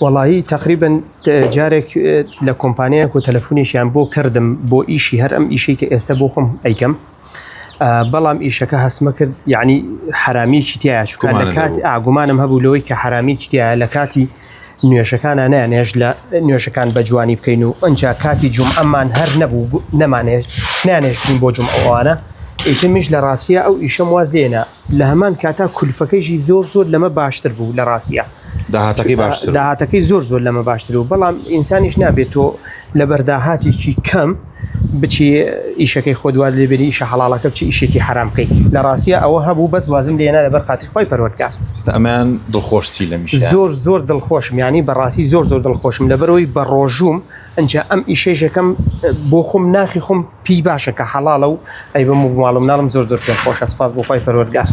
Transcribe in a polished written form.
وەڵایی تەقریبەن جارێک لە کۆمپانیایەک و تەلەفونێکیان بۆ کردم بۆ ئیشی هەر ئەم ئیشەی کە ئێستا بۆ خۆم ئەیکەم بەڵام ئیشەکە هەستمە کرد یعنی حرامیکی تایە چکە لە کاتی ئاگومانم هەبوو لەوەی کە حرامیکی تایە لە کاتی نوێژەکانە نانێش لە نوێژەکان بە جوانی بکەین و ئەجا کاتی جومعەمان هەر نەبوو نەمانێش نانێشتین بۆ جومعەوانە ئیتر منیش لە ڕاستیە ئەو ئیشەم واز لێنا لە هەمان کاتا کولفەکەیشی زۆر زۆر لەمە باشتر بوو لە ڕاستیا. داهاتەکەی باشتر بوو. داهاتەکەی زۆر زۆر لەمە باشتر بوو بەڵام ئینسانیش نابێت تۆ لەبەر داهاتێکی کەم بچی ئیشەکەی خۆت واز لێ بێنی ئیشە حەڵاڵەکە بچی ئیشێکی حەرام بکەی لە ڕاستیا ئەوە هەبوو بەس وازم لێنا لەبەر خاتری خوای پەروەردگار. ئێستا ئەمەیان دڵخۆشتری لەم ئیشەیان. زۆر زۆر دڵخۆشم یانی بەڕاستی زۆر زۆر دڵخۆشم لەبەرئەوەی بەڕۆژووم ئنجا ئەم ئیشەیش ئەکەم بۆ خۆم ناخی خۆم پێی باشە کە حەڵاڵە و ئەیبەم و ماڵ و مناڵم زۆر زۆر پێم خۆشە سوپاس بۆ خوای پەروەردگار.